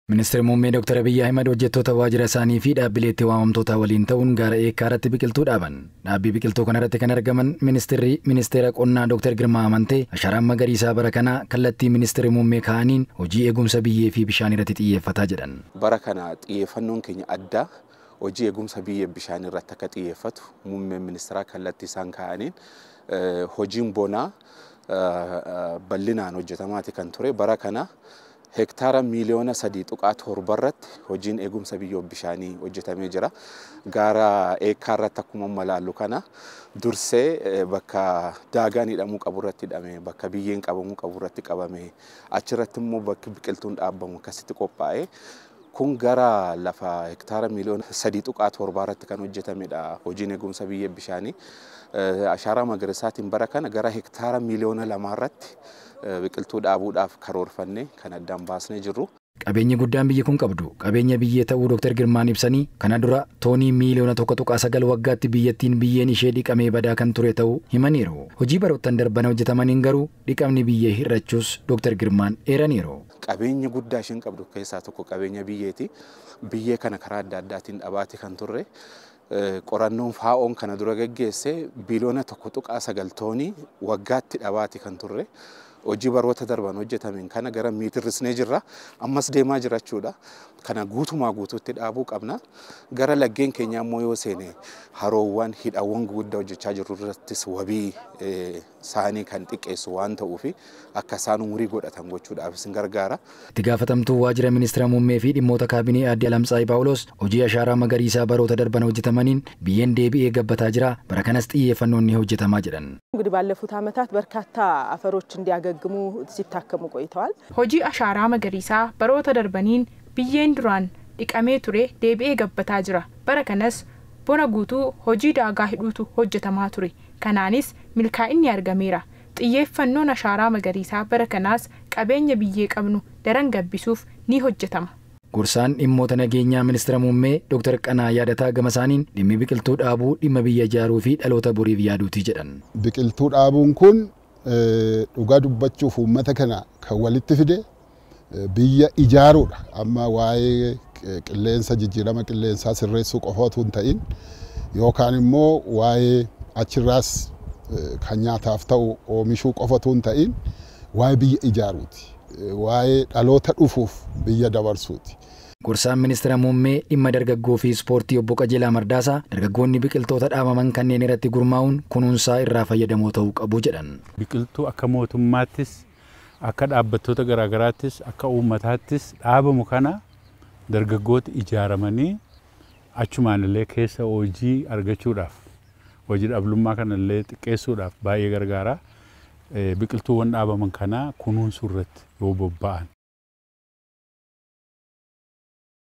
Ministeerri Muummee Dr. Abiyyi Ahimad hojjettoota waajjira isaanii fi dhaabbilee itti waamamtoota waliin ta'uun gaara Eekkaa irratti biqiltuu dhaaban. Dhaabbii biqiltuu kanarratti kan argaman Ministeerri Ministeera Qonnaa Dr. Girmaa Amantee ashaaraan magariisaa bara kanaa kallattii Ministeerri Muummee kaa'aniin hojii eegumsa biyyee fi bishaan irratti xiyyeeffataa jedhan. Bara kana xiyyeeffannoon keenya addaa hojii eegumsa biyyee bishaan irratti akka xiyyeeffatu muummeen ministeeraa kallattii isaan kaa'aniin hojiin bonaa bal'inaan hojjetamaati kan ture. Bara kana hektaara miiliyoona 3.7 irratti hojiin eegumsa biyyoo bishaanii hojjetamee jira. Gaara Eekkaa irratti akkuma amma ilaallu kana dursee bakka daagaan hidhamuu qabu irratti hidhame, bakka biyyeen qabamuu qabu irratti qabame, achirratti immoo bakki biqiltuun dhaabbamu akkasitti qophaa'e. Kun gara lafa hektaara miiliyoona 3.7 irratti kan hojjetamedha hojiin eegumsa biyyee bishaanii. Ashaaraa magariisaatiin bara kana gara hektaara miiliyoona 2 irratti biqiltuu dhaabuudhaaf karoorfannee kan addaan baasnee jirru. Qabeenyi guddaan biyyi kun qabdu qabeenya biyyee ta'uu Dr. Girmaan ibsanii kana dura toonii miiliyoona 1.9 waggaatti biyyattiin biyyeen ishee dhiqamee badaa kan ture ta'uu himaniiru. Hojii baroottan darban hojjetamaniin garuu dhiqamni biyyee hir'achuus Dr. Girmaan eeraniiru. Qabeenya guddaa isheen qabdu keessaa tokko qabeenya biyyeeti. Biyyee kana karaa adda addaatiin dhabaati kan turre. Qorannoon faa'oon kana dura geggeesse biliyoona 1.9 toonii waggaatti dhabaati kan turre. Hojii baroota darban hojjetameen kana gara miitirrisnee jirra. Ammas deemaa jira jechuudha. Kana guutumaa guutuutti dhaabuu qabna. Gara laggeen keenyaa immoo yoo seene haroowwan hidhaawwan guguddaa hojjechaa jirru irrattis wabii isaanii kan xiqqeessu waan ta'uuf akka isaan umurii godhatan gochuudhaafis hin gargaara. Itti gaafatamtuu waajjira ministeera muummee fi dhimmoota kaabinee aadde Alamtsaayii Paawuloos hojii ashaaraa magariisaa baroota darban hojjetamaniin biyyeen deebi'ee gabbataa jira. Bara kanas xiyyeeffannoon ni hojjetamaa jedhan. እንግዲህ ባለፉት ዓመታት በርካታ አፈሮች እንዲያገግሙ ሲታከሙ ቆይተዋል። Hojii ashaaraa magariisaa baroota darbaniin biyyeen duraan dhiqamee ture deebi'ee gabbataa jira. Bara kanas bona guutuu hojii daagaa hidhuutu hojjetamaa ture. Kanaanis milkaa'inni argameera. Xiyyeeffannoon ashaaraa magariisaa bara kanaas qabeenya biyyee qabnu daran gabbisuuf ni hojjetama. Gorsaan dhimmoota nageenyaa ministeera muummee Dr. Qanaa Yaadataa gama isaaniin dhimmi biqiltuu dhaabuu dhimma biyya ijaaruu fi dhaloota boriif yaaduuti jedhan. Biqiltuu dhaabuun kun dhugaa dubbachuuf uummata kana kan walitti fide biyya ijaaruudha. Amma waa'ee qilleensa jijjiirama qilleensaa sirreessuu qofa otoo hin ta'in yookaan immoo waa'ee achirraas kan nyaataaf ta'u oomishuu qofa otoo hin ta'in waa'ee biyya ijaaruuti. Waa'ee dhaloota dhufuuf biyya dabarsuuti. Gorsaan ministeera muummee dhimma dargaggoo fi ispoortii obbo Qajeelaa Mardaasaa dargaggoonni biqiltoota dhaabaman kanneen irratti gurmaa'uun kunuunsaa irraa fayyadamoo ta'uu qabu jedhan. Biqiltuu akka mootummaattis akka dhaabbattoota garaagaraattis akka uummataattis dhaabamu kana dargaggoota ijaaramanii achumaan illee keessa hojii argachuudhaaf hojii dhablummaa kanallee xiqqeessuudhaaf baay'ee gargaara. Biqiltuuwwan dhaabaman kana kunuunsuu irratti yoo bobba'an.